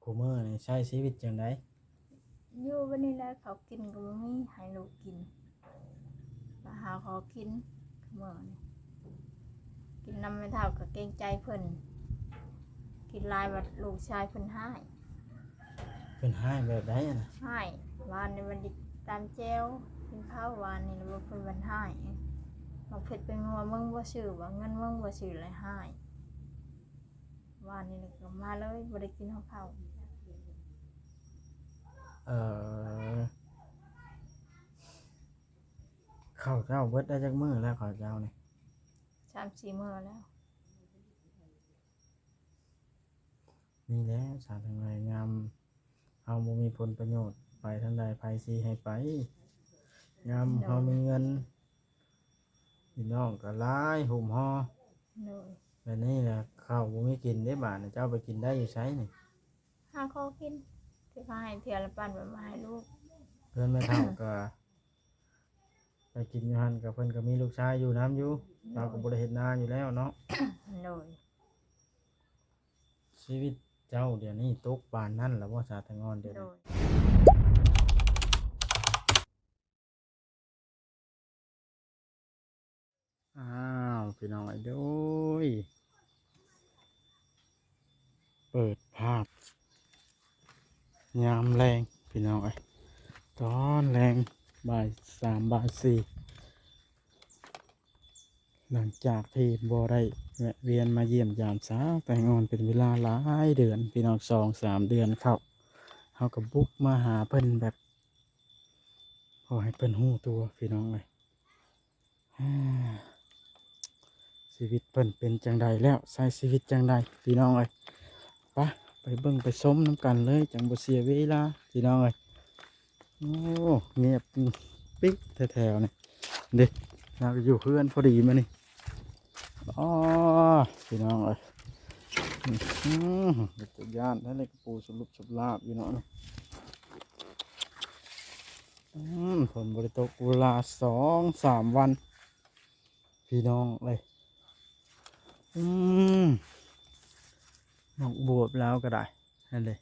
ຜູ້ມື້ນີ້ໃຊ້ຊີວິດຈັ່ງໃດ? ຢູ່ແບບນີ້ແຫຼະ ເຂົ້າກິນກໍບໍ່ມີໃຫ້ລູກກິນ ມາຫາຂໍກິນມື້ນີ້ ກິນນຳແມ່ເຖົ້າກໍເກງໃຈເພິ່ນ ກິນຫຼາຍບັດລູກຊາຍເພິ່ນຮ້າຍ. ເພິ່ນຮ້າຍແບບໃດຫັ້ນນະ? ຮ້າຍ ວານນີ້ມັນໄດ້ຕຳແຈ່ວກິນເຂົ້າ ວານນີ້ແລ້ວເພິ່ນບັດຮ້າຍ ບັກເຜັດແປ້ງນົວ ມຶງບໍ່ຊື້ ວ່າເງິນມຶງບໍ່ຊື້ ແລ້ວຮ້າຍ. ວານນີ້ກໍມາເລີຍ ບໍ່ໄດ້ກິນຮອດເຂົ້າ. ເອີ ເຂົ້າເຈົ້າເບິດໄດ້ຈັກມື້ແລ້ວ ເຂົ້າເຈົ້ານີ້? ສາມສີ່ມື້ແລ້ວ. ນີ້ແຫຼະ ສາທາງໃນ ຍາມເຮົາບໍ່ມີຜົນປະໂຫຍດ ໄປທາງໃດໃຜຊິໃຫ້ໄປ? ຍາມເຮົາມີເງິນ ພີ່ນ້ອງກໍຫຼາຍຫຸ້ມຫໍ່. ໂດຍ. ແບບນີ້ລະເຂົ້າບໍ່ມີກິນເດ້ ບາດນີ້ເຈົ້າໄປກິນໄດ້ຢູ່ໃສນີ້? ຫາຂໍກິນ ທີ່ເຂົາໃຫ້ເທື່ອລະປັ້ນໄປມາໃຫ້ລູກ. ເພື່ອນແມ່ເຖົ້າກໍໄປກິນຢູ່ຫັ້ນ ກໍເພິ່ນກໍມີລູກຊາຍຢູ່ນຳຢູ່ ໂດຍ. ລາວກໍບໍ່ໄດ້ເຮັດນາຢູ່ແລ້ວເນາະ. ໂດຍ. ຊີວິດເຈົ້າດຽວນີ້ຕົກປານນັ້ນລະບໍ່ ສາທາງອນ ດຽວນີ້? ໂດຍ. ອ້າວ ພີ່ນ້ອງເອີຍ ໂດຍ ເປີດພາບຍາມແລງ ພີ່ນ້ອງເອີຍ ຕອນແລງບ່າຍສາມ ບ່າຍສີ່ ຫຼັງຈາກທີ່ບໍ່ໄດ້ແວະວຽນມາຢ້ຽມຢາມສາວແຕງອ່ອນເປັນເວລາຫຼາຍເດືອນ ພີ່ນ້ອງ ສອງສາມເດືອນເຂົ້າ ເຮົາກໍບຸກມາຫາເພິ່ນແບບ ຂໍໃຫ້ເພິ່ນຮູ້ຕົວ ພີ່ນ້ອງເອີຍ ຊີວິດເພິ່ນເປັນຈັ່ງໃດແລ້ວ ໃຊ້ຊີວິດຈັ່ງໃດ ພີ່ນ້ອງເອີຍ ໄປ ໄປເບິ່ງໄປຊົມນຳກັນເລີຍ ຈັ່ງບໍ່ເສຍເວລາ ພີ່ນ້ອງເອີຍ. ໂອ້ ງຽບປິກແທ້ໆ ນີ້ ເດ້ ລາວຢູ່ເຮືອນພໍດີມື້ນີ້. ອໍ ພີ່ນ້ອງເອີຍ ອື ເປັນຕາຢ້ານແທ້ເລີຍ ກະປູສະຫຼຸບສະຫຼາບຢູ່ເນາະ ອື ຝົນບໍ່ໄດ້ຕົກເວລາສອງສາມວັນ ພີ່ນ້ອງເອີຍ ອື ໝາກບວບລາວກໍໄດ້ ຫັ້ນເດ້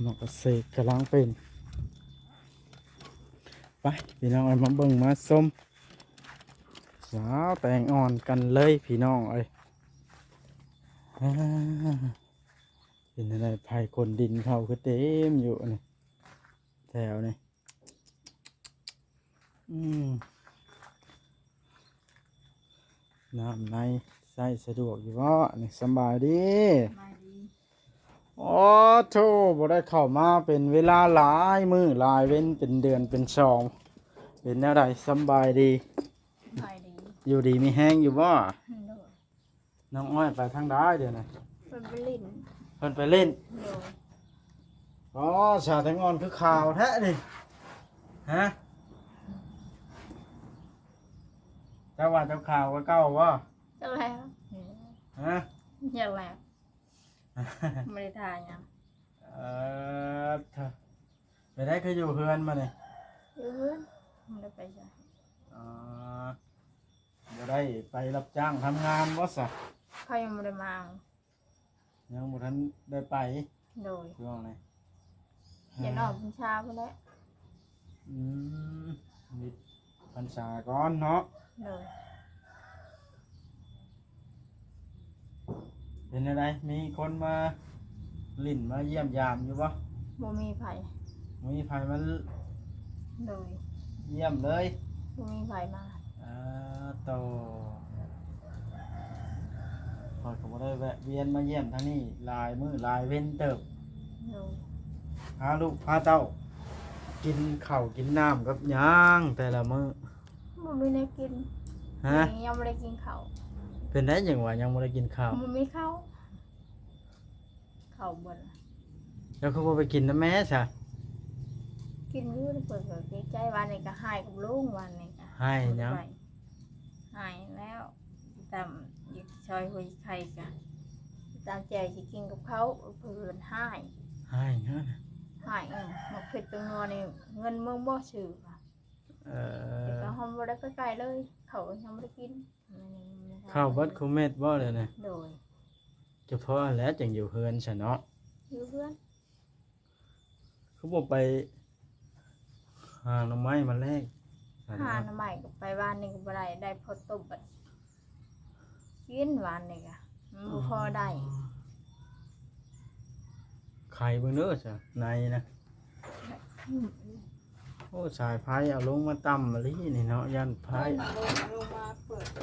ໝາກກະເສກກຳລັງເປັນ ໄປ ພີ່ນ້ອງເອີຍ ມາເບິ່ງມາຊົມສາວແຕງອ່ອນກັນເລີຍ ພີ່ນ້ອງເອີຍ ອາ ເປັນຈັ່ງໃດ ໄຜຂົນດິນເຂົ້າຄືເຕັມຢູ່ນີ້ ແຖວນີ້ ອືມ ນ້ຳໃນໃຊ້ສະດວກຢູ່ບໍ່ນີ້? ສຳບາຍດີ ສຳບາຍດີ. ໂອ້ໂທ້ ບໍ່ໄດ້ເຂົ້າມາເປັນເວລາຫຼາຍມື້ຫຼາຍເວັນ ເປັນເດືອນເປັນສອງ ເປັນແນວໃດ? ສຳບາຍດີ ສຳບາຍດີ ຢູ່ດີມີແຮງຢູ່ບໍ່? ໂດຍ. ນ້ອງອ້ອຍໄປທາງໃດດຽວນີ້? ເພິ່ນໄປຫຼິ້ນ ເພິ່ນໄປຫຼິ້ນ ໂດຍ. ອໍ ສາວແຕງອ່ອນຄືຂາວແທ້ນີ້ ຮະ? ເຈົ້າວ່າເຈົ້າຂາວກວ່າເກົ່າບໍ່? ຈັກແລ້ວ ຮະ? ຈັກແລ້ວ ບໍ່ໄດ້ທາຫຍັງ ເອີ ເອີ ເຖິ ໄປໃດ ຄືຢູ່ເຮືອນມື້ນີ້? ຢູ່ເຮືອນ ບໍ່ໄດ້ໄປໃສ. ອໍ ບໍ່ໄດ້ໄປຮັບຈ້າງທຳງານບໍ່ຊະ? ເຂົາຍັງບໍ່ໄດ້ມາ ຍັງບໍ່ທັນໄດ້ໄປ ໂດຍ ຊ່ວງນີ້ ຢ່ານອກພັນສາພຸ້ນແຫຼະ ອືມ ມິດພັນສາກ່ອນເນາະ ໂດຍ. ເປັນແນວໃດ ມີຄົນມາຫຼິ້ນມາຢ້ຽມຢາມຢູ່ບໍ່? ບໍ່ມີໃຜ ບໍ່ມີໃຜມາ ໂດຍ ຢ້ຽມເລີຍ ບໍ່ມີໃຜມາ ອາ ໂຕ ຂ້ອຍກໍບໍ່ໄດ້ແວະວຽນມາຢ້ຽມທາງນີ້ຫຼາຍມື້ຫຼາຍເວັນເຕີບ ໂດຍ. ພາລູກພາເຕົ້າກິນເຂົ້າກິນນ້ຳກັບຫຍັງແຕ່ລະມື້? ບໍ່ມີແນວກິນ ຮະ? ຍັງບໍ່ໄດ້ກິນເຂົ້າ ເປັນໄດ ຫຍັງວ່າຍັງບໍ່ໄດ້ກິນເຂົ້າ? ບໍ່ມີເຂົ້າ ເຂົ້າເບິດ ເຈົ້າຄືບໍ່ໄປກິນນຳແມ່ຊະ? ກິນຢູ່ ເພິ່ນກໍເກງໃຈ ວານນີ້ກໍຮ້າຍກັບລຸງ ວານນີ້ກໍ ຮ້າຍຫຍັງ? ຮ້າຍແລ້ວ ຕຳ ຢາກຊອຍຫົວໄຂ່ກະ ຕຳແຈ່ວຊິກິນກັບເຂົ້າ ເພິ່ນຮ້າຍ ຮ້າຍຫຍັງ? ຮ້າຍ ເອີ ໝາກເຜັດຕົວນົວນີ້ ເງິນມຶງບໍ່ຊື້ ເອີ ແຕ່ກໍເຮົາບໍ່ໄດ້ໄປໃກ້ເລີຍ ເຂົາຍັງບໍ່ໄດ້ກິນ ມັນຍັງບໍ່ໄດ້ ເຂົ້າເບິດຄູ່ເມັດບໍ່ເດນີ້? ໂດຍ. ຈະພໍແລ້ວຈັ່ງຢູ່ເຮືອນຊະເນາະ. ຢູ່ເຮືອນ. ຄືບໍ່ໄປຫາໜໍ່ໄມ້ມາແລງ? ຫາໜໍ່ໄມ້ກໍໄປວານນີ້ກໍບໍ່ໄດ້ ໄດ້ພໍຕົ້ມບັດກິນວານນີ້ກະ ມັນບໍ່ພໍໄດ້. ອໍ ໄຂເບິ່ງເດີຊະ ໃນນະ. ໂອ້ ສາຍໄຟເອົາລົງມາຕ່ຳອີ່ຫຼີນີ້ເນາະ ຢ້ານໄຟ ເອົາລົງ ເອົາລົງມາເປີດໄຟ.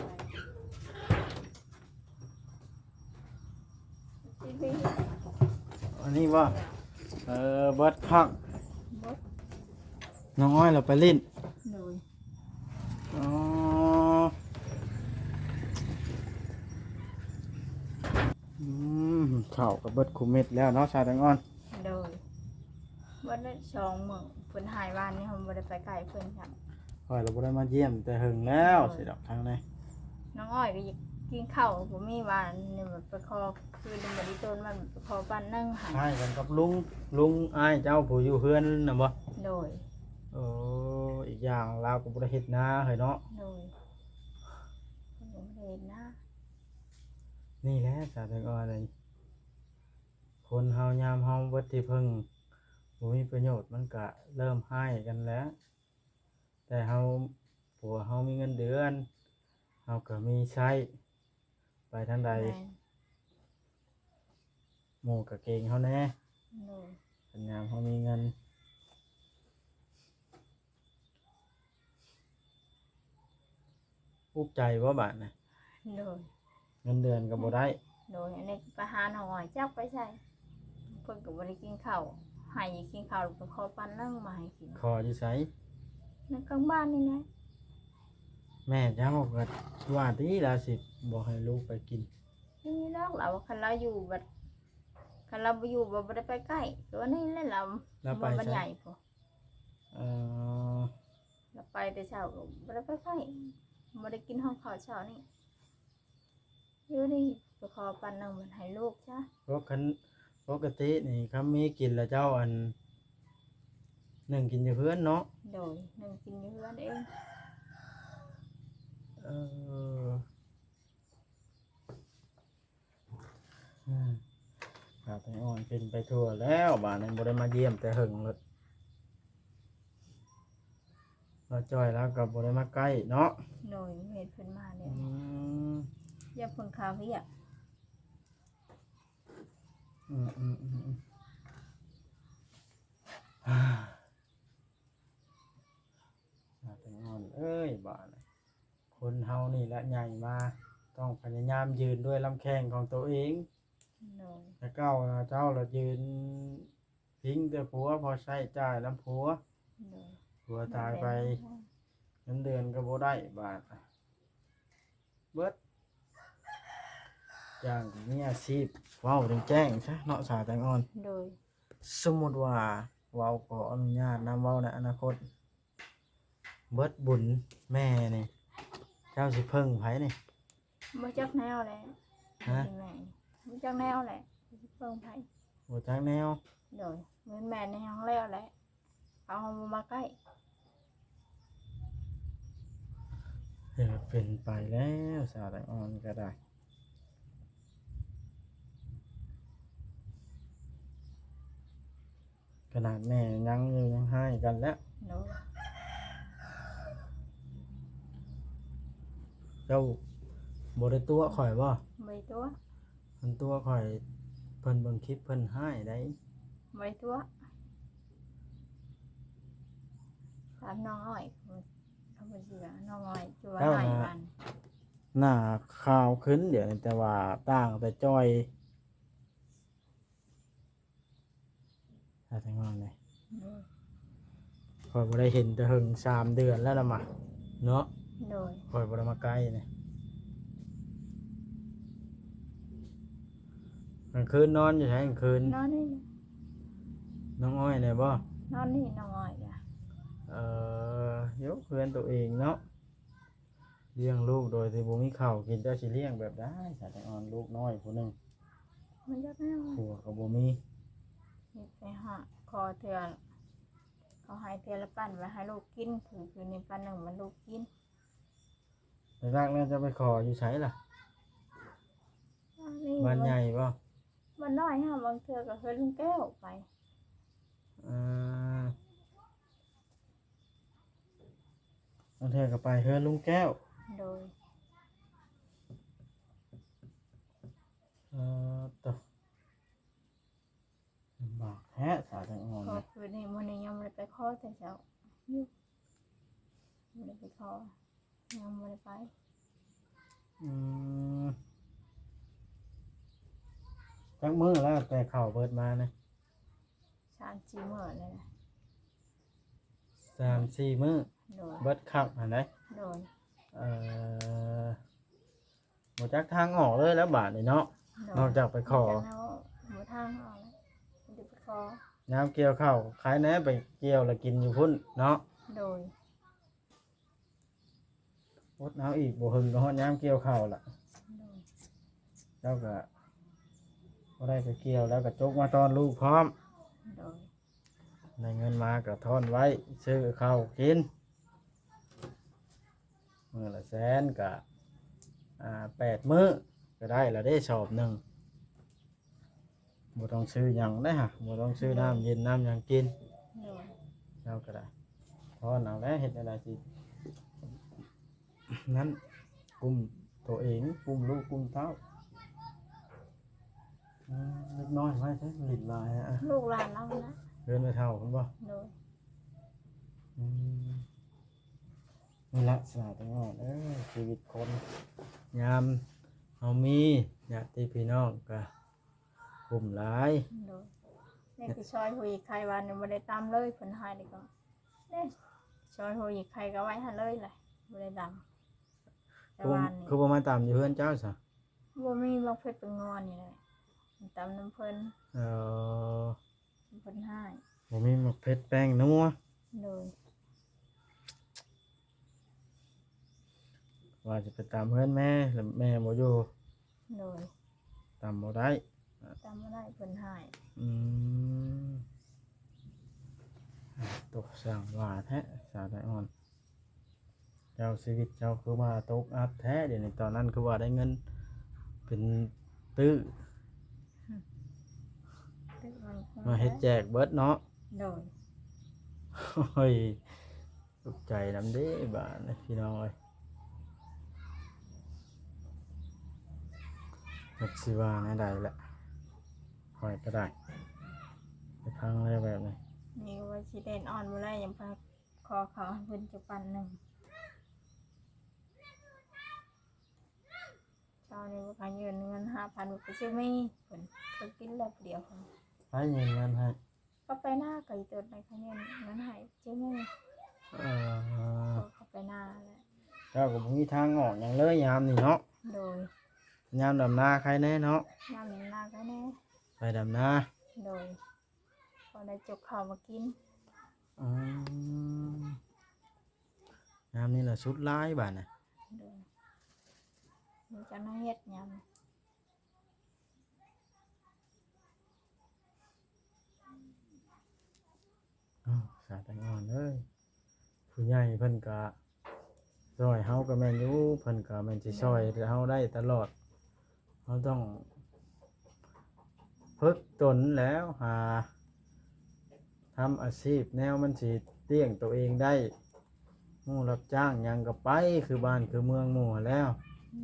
ອັນນີ້ບໍ່? ເອີ ເບິດຄັກ. ເບິດ. ນ້ອງອ້ອຍລາວໄປຫຼິ້ນ? ໂດຍ. ອໍ ອືມ ເຂົ້າກໍເບິດຄູ່ເມັດແລ້ວເນາະ ສາວແຕງອ່ອນ. ໂດຍ. ບໍ່ໄດ້ສອງມື້ ເພິ່ນຫາຍວານນີ້ ເຮົາບໍ່ໄດ້ໄປໃກ້ເພິ່ນຊ້ຳ. ຂ້ອຍລະບໍ່ໄດ້ມາຢ້ຽມແຕ່ເຫິງແລ້ວ. ໂດຍ. ຊິດອກທາງໃດ ນ້ອງອ້ອຍກໍຢາກກິນເຂົ້າ ບໍ່ມີວານນີ້ ໄປຂໍຄືນບໍ່ໄດ້ຕົ້ນ ມັນໄປຂໍປັ້ນໜຶ່ງໃຫ້. ຄ້າຍກັນກັບລຸງ ລຸງອ້າຍເຈົ້າຜູ້ຢູ່ເຮືອນນະບໍ່? ໂດຍ. ໂອ້ ອີກຢ່າງລາວກໍບໍ່ໄດ້ເຮັດນາເຮີ້ຍເນາະ. ໂດຍ. ເພິ່ນບໍ່ໄດ້ເຮັດນາ. ນີ້ແຫຼະ ສາວແຕງອ່ອນເອີຍ ຄົນເຮົາຍາມເຮົາເບິດທີ່ເພິ່ງ ບໍ່ມີປະໂຫຍດ ມັນກະເລີ່ມຮ້າຍກັນແຫຼະ. ແຕ່ເຮົາ ຜົວເຮົາມີເງິນເດືອນ ເຮົາກະມີໃຊ້ ໄປທາງໃດ ແມ່ນ ໝູ່ກະເກງເຮົາແດ່. ໂດຍ. ຄັນຍາມເຮົາມີເງິນ. ອຸກໃຈບໍ່ບາດນະ? ໂດຍ. ເງິນເດືອນກໍບໍ່ໄດ້. ໂດຍ. ອັນນີ້ໄປຫານ້ອງອ້ອຍຈັກໄປໃສ ເພິ່ນກໍບໍ່ໄດ້ກິນເຂົ້າ ໃຫ້ກິນເຂົ້າ ໄປຂໍປັ້ນໜຶ່ງມາໃຫ້ກິນ. ຂໍຢູ່ໃສ? ໃນກາງບ້ານນີ້ແຫຼະ. ແມ່ເຈົ້າກໍວ່າຕິ ລາວຊິບໍ່ໃຫ້ລູກໄປກິນ. ນີ້ດອກ ລາວວ່າຄັນລາວຢູ່ບັດ ຄັນລາວບໍ່ຢູ່ ບໍ່ ບໍ່ໄດ້ໄປໃກ້ ຕົວນີ້ແຫຼະ ລາວ ລາວໄປໃສ? ໃຫຍ່ພຸ້ນ. ເອີ ລາວໄປແຕ່ເຊົ້າກໍບໍ່ໄດ້ໄປໃກ້ ບໍ່ໄດ້ກິນຮອດເຂົ້າເຊົ້ານີ້ ຢູ່ນີ້ ໄປຂໍປັ້ນໜຶ່ງມັນໃຫ້ລູກຊະ. ບໍ່ ຄັນປົກກະຕິນີ້ ຄັນມີກິນລະເຈົ້າ ອັນ ໜຶ່ງກິນຢູ່ເຮືອນເນາະ? ໂດຍ. ໜຶ່ງກິນຢູ່ເຮືອນເອງ. ເອີ. ອືມ ຂາແຕງອ່ອນເປັນໄປທົ່ວແລ້ວ ບາດນີ້ບໍ່ໄດ້ມາຢ້ຽມແຕ່ເຫິງໂລດ ລາວຈ່ອຍລາວກໍບໍ່ໄດ້ມາໃກ້ເນາະ. ໂດຍ. ເຮັດເພິ່ນມາແລ້ວ. ອືມ. ຢ່າເພິ່ງຄາວເວຍກ. ອືມໆໆ. ຂາແຕງອ່ອນເອີຍ ບາດນີ້ ຄົນເຮົານີ້ແຫຼະໃຫຍ່ມາ ຕ້ອງພະຍາຍາມຢືນດ້ວຍລຳແຂ້ງຂອງໂຕເອງ. ໂດຍ. ແຕ່ເກົ່ານະເຈົ້າລະຢືນພິງແຕ່ຜົວ ພໍໃຊ້ຈ່າຍນຳຜົວ. ໂດຍ. ຜົວຕາຍໄປ ແມ່ນແລ້ວ ເງິນເດືອນກໍບໍ່ໄດ້ ບາດເບິດ. ຢ່າງມີອາຊີບ ເວົ້າແຈ້ງໆຊະເນາະ ສາວແຕງອ່ອນ. ໂດຍ. ສົມມຸດວ່າ ເວົ້າ ຂໍອະນຸຍາດນຳເວົ້າໃນອະນາຄົດ ເບິດບຸນແມ່ນີ້ ເຈົ້າຊິເພິ່ງໃຜນີ້? ບໍ່ຈັກແນວແຫຼະ. ຮະ? ແມ່ ບໍ່ຈັກແນວແຫຼະ ຊິເພິ່ງໃຜ? ບໍ່ຈັກແນວ. ໂດຍ. ເງິນແມ່ນີ້ຍັງແລ້ວແຫຼະ ເອົາເຮົາບໍ່ມາໃກ້. ເປັນໄປແລ້ວ ສາວແຕງອ່ອນກໍໄດ້. ຂະໜາດແມ່ຍັງຢູ່ຍັງຮ້າຍກັນແລ້ວ. ໂດຍ. ເຈົ້າບໍ່ໄດ້ຕົວະຂ້ອຍບໍ່? ບໍ່ໄດ້ຕົວະ. ຄັນຕົວະຂ້ອຍ ເພິ່ນເບິ່ງຄລິບເພິ່ນຮ້າຍໃດ໋. ບໍ່ໄດ້ຕົວະ. ຖາມນ້ອງອ້ອຍ ເຂົາບໍ່ເຊື່ອ ນ້ອງອ້ອຍຈະວ່າຮ້າຍປານ ໜ້າຂາວຂຶ້ນດຽວນີ້ ແຕ່ວ່າຕ່າງແຕ່ຈ່ອຍ. ອາ ແຕ່ງງານເດ້. ໂດຍ. ຂ້ອຍບໍ່ໄດ້ເຫັນແຕ່ເຫິງ ສາມເດືອນແລ້ວລະມະ ເນາະ. ໂດຍ. ຂ້ອຍບໍ່ໄດ້ມາໃກ້ນີ້. ກາງຄືນນອນຢູ່ໃສກາງຄືນ? ນອນນີ້. ນ້ອງອ້ອຍນີ້ບໍ່? ນອນນີ້ ນ້ອງອ້ອຍກະ. ເອີ ຢູ່ເຮືອນໂຕເອງເນາະ. ລ້ຽງລູກໂດຍທີ່ບໍ່ມີເຂົ້າກິນ ເຈົ້າຊິລ້ຽງແບບໃດ? ສາວແຕງອ່ອນ ລູກນ້ອຍຜູ້ໜຶ່ງ ມັນຢາກແນວ ຜົວກໍບໍ່ມີ. ເຮັດໄປຫາ ຂໍເທື່ອ ເຂົາໃຫ້ເທື່ອລະປັ້ນໄວ້ໃຫ້ລູກກິນ ຄື ຄືນີ້ປັ້ນໜຶ່ງມາລູກກິນ. ຫຼັກໆແລ້ວເຈົ້າໄປຂໍຢູ່ໃສລະ? ໃຫຍ່ບໍ່? ບ້ານນ້ອຍເຮົາ ບາງເທື່ອກໍເຮືອນລຸງແກ້ວໄປ. ເອີ ບາງເທື່ອກໍໄປເຮືອນລຸງແກ້ວ. ໂດຍ. ເອີ ໂຕ ລຳບາກແທ້ ສາວແຕງອ່ອນ ຂໍຄືນນີ້ ມື້ນີ້ຍັງບໍ່ໄດ້ໄປຂໍແຕ່ເຊົ້າຢູ່ ບໍ່ໄດ້ໄປຂໍ ຍັງບໍ່ໄດ້ໄປ. ອືມ ຈັກມື້ແລ້ວແຕ່ເຂົ້າເບິດມານະ? ສາມສີ່ມື້ແລ້ວນະ. ສາມສີ່ມື້? ໂດຍ. ເບິດຄັກຫັ້ນໃດ? ໂດຍ. ເອີ ບໍ່ຈັກທາງອອກເລີຍແລ້ວບາດນີ້ເນາະ. ໂດຍ. ນອກຈາກໄປຂໍ ບໍ່ຈັກແນວ ບໍ່ທາງອອກແລ້ວ ມີແຕ່ໄປຂໍ. ຍາມກ່ຽວເຂົ້າ ໃຄແນ່ໄປກ່ຽວແລ້ວກິນຢູ່ພຸ້ນເນາະ. ໂດຍ. ອົດເອົາອີກ ບໍ່ເຖິງກໍຮອດຍາມກ່ຽວເຂົ້າລະ. ໂດຍ. ເຈົ້າກໍບໍ່ໄດ້ໄປກ່ຽວ ແລ້ວກໍຈົກມາຕ້ອນລູກພ້ອມ. ໂດຍ. ໄດ້ເງິນມາກໍທ້ອນໄວ້ ຊື້ເຂົ້າກິນ ມື້ລະແສນກໍ ອ່າ ແປດມື້ກໍໄດ້ລະເດ້ ສອບໜຶ່ງ ບໍ່ຕ້ອງຊື້ຫຍັງເດ້ຫະ ບໍ່ຕ້ອງຊື້ ໂດຍ ນ້ຳເຢັນນ້ຳຫຍັງກິນ. ໂດຍ. ເຈົ້າກໍໄດ້ ທ້ອນເອົາແຫຼະ ເຮັດແນວໃດຊິ ນັ້ນ ກຸ້ມໂຕເອງ ກຸ້ມລູກກຸ້ມເຕົ້າ. ອືມ ເດັກນ້ອຍໄວ້ໃສຫຼິ້ນຫຼາຍອະ? ລູກຫຼານລາວນະ ເຮືອນແມ່ເຖົ້າພຸ້ນບໍ່? ໂດຍ. ອືມ ນີ້ລະ ສາວແຕງອ່ອນເອີຍ ຊີວິດຄົນ ຍາມເຮົາມີຍາດຕິພີ່ນ້ອງກະ ກຸ້ມຫຼາຍ. ໂດຍ. ນີ້ຄືຊອຍຫຸຍໄຂ່ວານນີ້ບໍ່ໄດ້ຕຳເລີຍ ເພິ່ນໃຫ້ນີ້ກໍ ນີ້ ຊອຍຫຸຍໄຂ່ກໍໄວ້ຫັ້ນເລີຍແຫຼະ ບໍ່ໄດ້ຕຳ. ແຕ່ວານນີ້ ຄືບໍ່ມາຕຳຢູ່ເຮືອນເຈົ້າຊະ? ບໍ່ມີໝາກເຜັດເປັນງອນນີ້ແຫຼະ ຕຳນຳເພິ່ນ. ເອີ ເພິ່ນໃຫ້ ບໍ່ມີໝາກເຜັດແປ້ງນົວ. ໂດຍ. ວ່າຊິໄປຕຳເຮືອນແມ່ ແລ້ວແມ່ບໍ່ຢູ່. ໂດຍ. ຕຳບໍ່ໄດ້ ຕຳບໍ່ໄດ້ ເພິ່ນໃຫ້. ອືມ ໂຕ ຊ່າງວ່າແທ້ ສາວໄດອອນ ເຈົ້າ ຊີວິດເຈົ້າຄືວ່າຕົກອັບແທ້ດຽວນີ້ ຕອນນັ້ນຄືວ່າໄດ້ເງິນເປັນຕື້ ຕື້ມັນ ມາເຮັດແຈກເບິດເນາະ. ໂດຍ. ໂອ້ຍ ຕົກໃຈນຳເດ້ບາດນີ້ ພີ່ນ້ອງເອີຍ ຈັກຊິວ່າແນວໃດລະ ຂ້ອຍກໍໄດ້ ໄປພັງແລ້ວແບບນີ້. ນີ້ວ່າຊິເລ່ນອອນບໍ່ໄດ້ ຍັງພາຂໍເຂົ້າໃຫ້ເພິ່ນຈັກປັ້ນໜຶ່ງ. ເຊົ້ານີ້ບໍ່ຂະເງິນເງິນຫ້າພັນ ໄປຊື້ໝີ່ເພິ່ນ ເພິ່ນກິນແລ້ວຜູ້ດຽວ. ໃຜຍື່ນເງິນໃຫ້? ກໍໄປນາ ກໍອີຕົນໄປຂະເງິນເງິນໃຫ້ຊື້ໝີ່. ເອີ ເຂົາໄປນາແຫຼະ. ເຈົ້າກໍບໍ່ມີທາງອອກຫຍັງເລີຍຍາມນີ້ເນາະ. ໂດຍ. ຍາມດຳນາໃຄແນ່ເນາະ. ຍາມດຳນາໃຄແນ່ ໄປດຳນາ. ໂດຍ. ພໍໄດ້ຈົກເຂົ້າມາກິນ. ອືມ ຍາມນີ້ລະສຸດຫຼາຍບາດນະ. ໂດຍ. ມີຈັກແນວເຮັດຍາມ ອ້າວ ສາວແຕງອ່ອນເອີຍ ຜູ້ໃຫຍ່ເພິ່ນກະຊ່ອຍເຮົາກະແມ່ນຢູ່ ເພິ່ນກະແມ່ນຊິຊ່ອຍເຮົາໄດ້ຕະຫຼອດ. ເຮົາຕ້ອງຝຶກຕົນແລ້ວ ຫາທຳອາຊີບແນວມັນຊິລ້ຽງໂຕເອງໄດ້. ໝູ່ຮັບຈ້າງຫຍັງກໍໄປ ຄືບ້ານຄືເມືອງໝູ່ຫັ້ນແລ້ວ.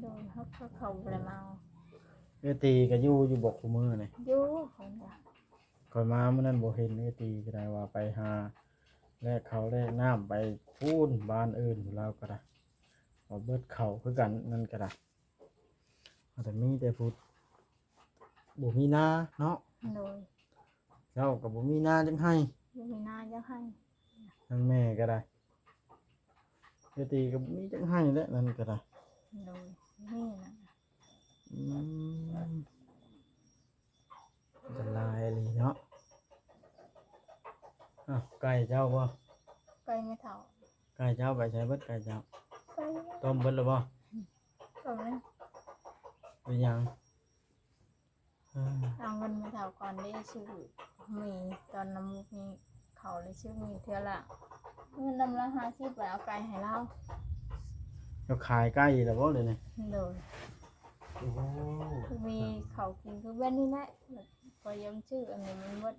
ໂດຍ. ເຮົາກໍເຂົ້າບໍ່ໄດ້ມາ. ເອື້ອຍຕີກໍຢູ່ ຢູ່ບໍ່ຄູ່ມື້ນີ້? ຢູ່. ຂ້ອຍມາມື້ນັ້ນບໍ່ເຫັນເອື້ອຍຕີກໍໄດ້ ວ່າໄປຫາແລກເຂົ້າແລກນ້ຳໄປພຸ້ນ ບ້ານອື່ນ ລາວກໍໄດ້ ເອົາເບິດເຂົ້າຄືກັນ ນັ້ນກໍໄດ້. ແຕ່ມີແຕ່ຜູ້ບໍ່ມີນາເນາະ. ໂດຍ. ເຈົ້າກໍບໍ່ມີນາຈັກໄຮ່. ບໍ່ມີນາຈັກໄຮ່. ທາງແມ່ກໍໄດ້ ເອື້ອຍຕີກໍບໍ່ມີຈັກໄຮ່ແຫຼະ ນັ້ນກໍໄດ້. ໂດຍ. ນີ້ນະ. ອືມ ອັນຕະລາຍອີ່ຫຼີເນາະ. ອ້າວ ໄກ່ເຈົ້າບໍ່? ໄກ່ແມ່ເຖົ້າ. ໄກ່ເຈົ້າໄປໃສເບິດ ໄກ່ເຈົ້າ? ໄກ່ ຕົ້ມເບິດແລ້ວບໍ່? ຕົ້ມແລ້ວ. ເປັນຫຍັງ? ເອີ ເອົາເງິນແມ່ເຖົ້າກ່ອນເດ້ ຊື້ໝີ່ ຕອນນຳໝູ່ນີ້ ເຂົາເລີຍຊື້ໝີ່ເທື່ອລະ ເງິນນຳລະຫ້າສິບ ໄປເອົາໄກ່ໃຫ້ລາວ. ເຈົ້າຂາຍໄກ່ແລ້ວບໍ່ດຽວນີ້? ໂດຍ. ໂອ້ ໂອ້ ຄືມີເຂົ້າກິນຄືແບບນີ້ແຫຼະ ແລ້ວກໍຍັງຊື້ອັນນີ້ມັນໝົດ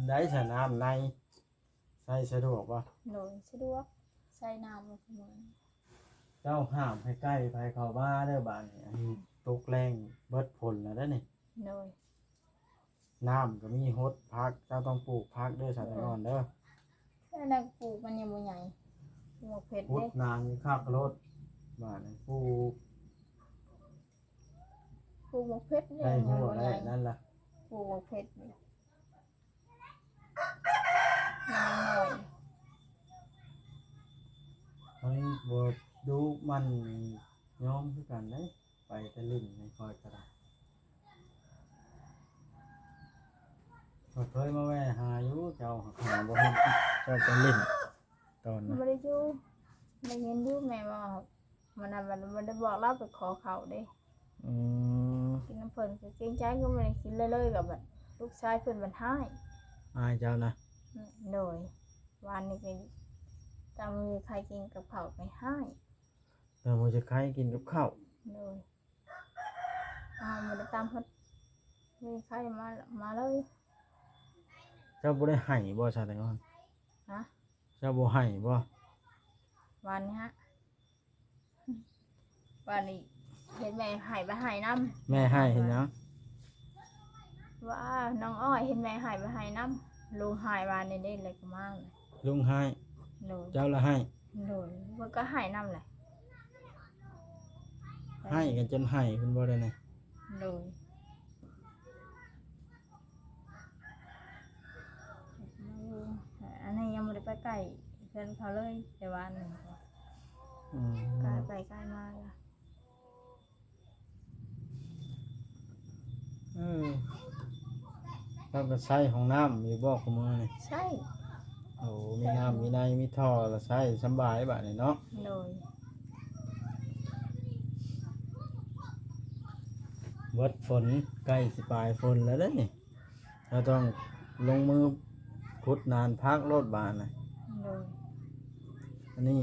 ໄດ້ສະ ນ້ຳໃນໃຊ້ສະດວກບໍ່? ໂດຍ ສະດວກ ໃຊ້ນ້ຳເໝືອນ. ເຈົ້າຫ້າມໃຫ້ໄກ່ໃຜເຂົ້າມາເດີບາດນີ້ ອັນນີ້ຕົກແລ້ງເບິດຝົນແລ້ວເດີນີ້. ໂດຍ ນ້ຳກໍມີຫົດຜັກ ເຈົ້າຕ້ອງປູກຜັກເດີ ສາວແຕງອ່ອນເດີ. ແຕ່ນັກປູກມັນຍັງບໍ່ໃຫຍ່ ປູກໝາກເຜັດເດ້ ຂຸດໜາງຄັກໂລດ ບາດນີ້ປູກ ປູກໝາກເຜັດນີ້ ໄດ້ຫົວ ຍັງບໍ່ໃຫຍ່ ໄດ້ນັ້ນລະ ປູກໝາກເຜັດນີ້ ມັນຍັງນ້ອຍ ມັນບໍ່ດຸ ມັນຍອມຄືກັນເດ້. ໄປແຕ່ຫຼິ້ນໃນຂ້ອຍກໍໄດ້ ຂ້ອຍເຄີຍມາແວ່ຫາຢູ່ ເຈົ້າຫາບໍ່ເຫັນ ເຈົ້າໄປຫຼິ້ນຕອນນັ້ນ ບໍ່ໄດ້ຢູ່ ໄດ້ຍິນຢູ່ແມ່ເວົ້າ ມື້ນັ້ນມັນບໍ່ໄດ້ບອກລາວໄປຂໍເຂົ້າເດ້. ອືມ ກິນນຳເພິ່ນກໍເກງໃຈ ກໍບໍ່ໄດ້ກິນເລີຍໆ ກໍບັດລູກຊາຍເພິ່ນບັດຮ້າຍ ອ້າຍເຈົ້ານະ. ອືມ ໂດຍ ວານນີ້ກໍຕຳໄຂ່ກິນກັບເຂົ້າໄປຮ້າຍ ຕຳໄຂ່ກິນກັບເຂົ້າ ໂດຍ. ອ້າວ ບໍ່ໄດ້ຕາມເພິ່ນ ມີໃຄມາ ມາເລີຍ. ເຈົ້າບໍ່ໄດ້ໄຫ້ບໍ່ ຊາແຕງອ່ອນ? ຮະ? ເຈົ້າບໍ່ໄຫ້ບໍ່? ວານນີ້ຮະ ວານນີ້ເຫັນແມ່ໄຫ້ໄປໄຫ້ນຳ. ແມ່ໄຫ້ເຮັດຫຍັງ? ວ່ານ້ອງອ້ອຍເຫັນແມ່ໄຫ້ໄປໄຫ້ນຳ ລຸງໄຫ້ວານນີ້ເດ້ ແລ້ວກໍມາເລີຍ. ລຸງໄຫ້? ໂດຍ. ເຈົ້າລະໄຫ້? ໂດຍ. ເພິ່ນກໍໄຫ້ນຳແຫຼະ. ໄຫ້ກັນຈົນໄຫ້ເພິ່ນບໍ່ໄດ້ນະ. ໂດຍ. ອັນນີ້ຍັງບໍ່ໄດ້ໄປໃກ້ເຮືອນເຂົາເລີຍ ແຕ່ວ່າອັນນີ້ ອືມ ກາຍໄປກາຍມາລະ. ເອີ ເຈົ້າກໍໃຊ້ຫ້ອງນ້ຳຢູ່ບໍ່ ຄູ່ມື້ນີ້? ໃຊ້. ໂອ້ ມີນ້ຳມີໃນ ມີທໍ່ລະໃຊ້ສະບາຍບາດນີ້ເນາະ. ໂດຍ. ເບິດຝົນ ໃກ້ຊິປາຍຝົນແລ້ວເດ້ນີ້ ເຮົາຕ້ອງລົງມືຂຸດໜານຜັກໂລດບາດນະ. ໂດຍ. ອັນນີ້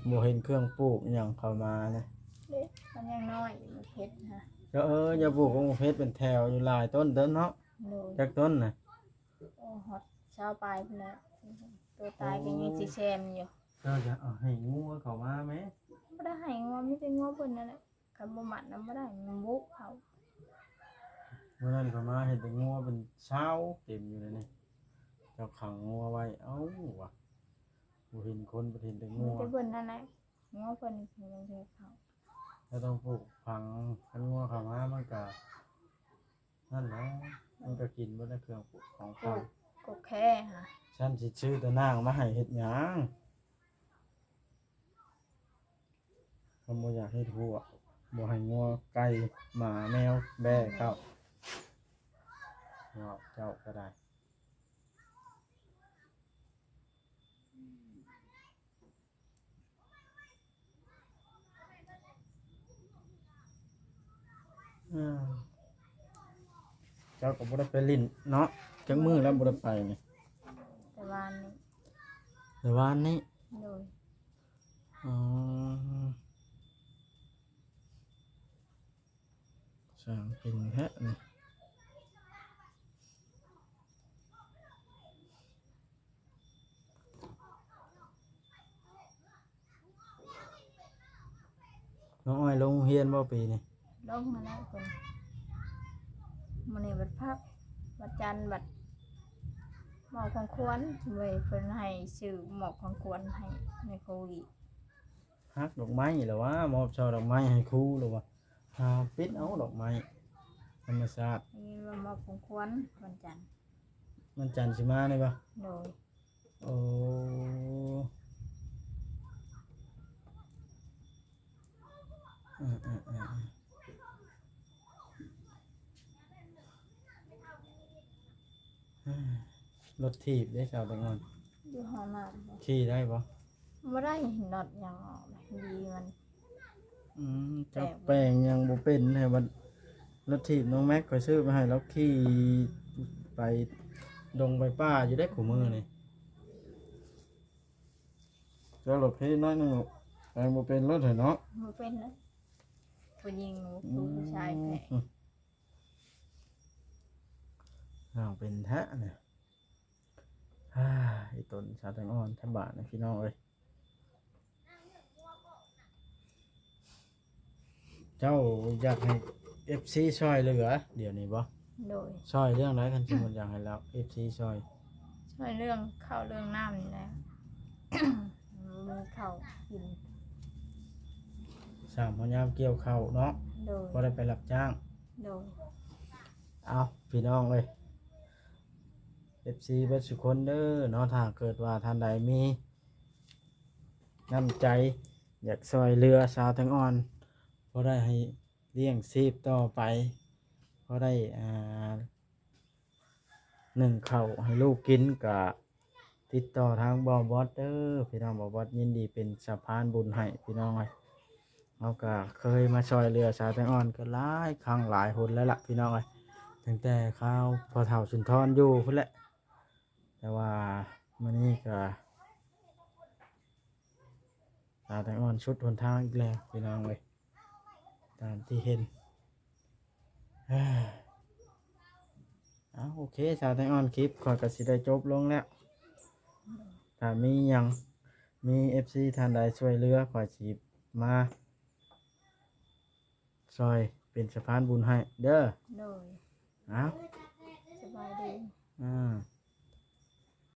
ບໍ່ເຫັນເຄື່ອງປູກອີ່ຫຍັງເຂົ້າມານະ. ເດ້ ມັນຍັງນ້ອຍ ໝາກເຜັດນະ. ເຈົ້າ ເອີ ຢ່າປູກໝາກເຜັດເປັນແຖວຢູ່ ຫຼາຍຕົ້ນເດີເນາະ. ໂດຍ. ຈັກຕົ້ນນະ? ໂອ້ ຮອດຊາວປາຍພຸ້ນແຫຼະ ໂຕຕາຍກໍຍັງຊິແຊມຢູ່. ເຈົ້າຈະເອົາໃຫ້ງົວເຂົ້າມາແມ? ບໍ່ໄດ້ໃຫ້ງົວ ມີແຕ່ງົວເພິ່ນນັ້ນແຫຼະ. ຄັນບໍ່ມັດນຳບໍ່ໄດ້ ມັນບຸເຂົ້າ. ມື້ນັ້ນຂ້ອຍມາເຫັນແຕ່ງົວເປັນຊາວເຕັມຢູ່ໃນນີ້ ເຈົ້າຂັງງົວໄວ້. ເອົ້າ ວ່າ ບໍ່ເຫັນຄົນ ບໍ່ເຫັນແຕ່ງົວ ມີແຕ່ເພິ່ນນັ້ນແຫຼະ. ງົວເພິ່ນຍັງເຮັດເຂົ້າ ເຮົາຕ້ອງປູກຝັງ. ຄັນງົວເຂົ້າມາມັນກະນັ້ນແຫຼະ ມັນກະກິນເບິດແລ້ວ ເຄື່ອງປູກຂອງຝັງ. ປູກແຄ່ຫະ ຊັ້ນຊິຊື້ຕາໜ່າງມາໃຫ້ເຮັດຫຍັງ? ເຮົາບໍ່ຢາກເຮັດຮົ້ວ ບໍ່ໃຫ້ງົວ ໄກ່ ໝາ ແມວ ແບ້ເຂົ້າ. ເວົ້າເຈົ້າກໍໄດ້. ເຈົ້າກໍບໍ່ໄດ້ໄປຫຼິ້ນເນາະ ຈັກມື້ແລ້ວບໍ່ໄດ້ໄປນີ້? ແຕ່ວານນີ້. ແຕ່ວານນີ້? ໂດຍ. ອໍ ຊ່າງເປັນແທ້ນີ້. ນ້ອງອ້ອຍລົງໂຮງຮຽນບໍ່ປີນີ້? ລົງຫັ້ນແຫຼະເພິ່ນ. ມື້ນີ້ວັນພັກ ວັນຈັນບັດມອບຂອງຂວັນເວີຍ ເພິ່ນໃຫ້ຊື້ມອບຂອງຂວັນໃຫ້ແມ່ຄູອີກ. ຮັກດອກໄມ້ແລ້ວຫວາ? ມອບຊ່ອດອກໄມ້ໃຫ້ຄູແລ້ວຫວາ? ຫາປິດເອົາດອກໄມ້ທຳມະຊາດ. ນີ້ວ່າມອບຂອງຂວັນວັນຈັນ. ວັນຈັນຊິມານີ້ບໍ່? ໂດຍ. ໂອ້ ເອີ ເອີ ເອີ ເອີ. ລົດຖີບເດ້ ສາວແຕງອ່ອນ? ຢູ່ຫ້ອງນ້ຳ. ຂີ່ໄດ້ບໍ່? ບໍ່ໄດ້. ລົດຍັງອອກດີມັນ. ອືມ ເຈົ້າແປງຍັງບໍ່ເປັນແທ້. ບັດລົດຖີບນ້ອງແມັກຂ້ອຍຊື້ມາໃຫ້ລາວຂີ່ໄປດົງໄປປ່າຢູ່ເດ້ ຄູ່ມື້ນີ້. ເຈົ້າລົດເພນ້ອຍໜຶ່ງລູກ ແປງບໍ່ເປັນລົດຫັ້ນເນາະ. ບໍ່ເປັນເລີຍ. ຜູ້ຍິງ ຜູ້ຊາຍແພງ. ອືມ ນ້ອງເປັນແທ້ນະ. ອາ ອີຕົນສາວແຕງອ່ອນ ທຳບານພີ່ນ້ອງເອີຍ. ເຈົ້າຢາກໃຫ້ເອັຟຊີຊ່ອຍເຫຼືອດຽວນີ້ບໍ່? ໂດຍ. ຊ່ອຍເລື່ອງໃດ ຄັນສົມມຸດຢາກໃຫ້ລາວ ເອັຟຊີຊ່ອຍ? ຊ່ອຍເລື່ອງເຂົ້າເລື່ອງນ້ຳນີ້ແຫຼະ ບໍ່ມີເຂົ້າກິນ ຊ່າງພະຍາຍາມກ່ຽວເຂົ້າເນາະ. ໂດຍ. ບໍ່ໄດ້ໄປຮັບຈ້າງ. ໂດຍ. ເອົາ ພີ່ນ້ອງເອີຍ ເອັຟຊີເບິດສູ່ຄົນເດີເນາະ ຖ້າເກີດວ່າທ່ານໃດມີ ນ້ຳໃຈ ຢາກຊ່ອຍເຫຼືອສາວແຕງອ່ອນ ພໍໄດ້ໃຫ້ລ້ຽງຊີບຕໍ່ໄປ ພໍໄດ້ ອ່າ ໜຶ້ງເຂົ້າໃຫ້ລູກກິນ ກະຕິດຕໍ່ທາງບ່າວບອດເດີພີ່ນ້ອງ. ບ່າວບອດຍິນດີເປັນສະພານບຸນໃຫ້ພີ່ນ້ອງເອີຍ. ເຮົາກະເຄີຍມາຊ່ອຍເຫຼືອສາວແຕງອ່ອນກໍຫຼາຍຄັ້ງຫຼາຍຫົນແລ້ວລະພີ່ນ້ອງເອີຍ ຕັ້ງແຕ່ຄາວພໍ່ເຖົ້າສຸນທອນຢູ່ພຸ້ນແຫຼະ. ແຕ່ວ່າມື້ນີ້ກະສາວແຕງອ່ອນສຸດຫົນທາງອີກແລ້ວພີ່ນ້ອງເອີຍ ຕາມທີ່ເຫັນ. ເອົາ ໂອເຄ ສາວແຕງອ່ອນ ຄລິບຂ້ອຍກໍຊິໄດ້ຈົບລົງແລ້ວ. ຖ້າມີຫຍັງ ມີເອັຟຊີທ່ານໃດຊ່ວຍເຫຼືອ ຂ້ອຍຊິມາຊ່ອຍເປັນສະພານບຸນໃຫ້ເດີ. ໂດຍ. ເອົາ ສະບາຍດີ. ອາ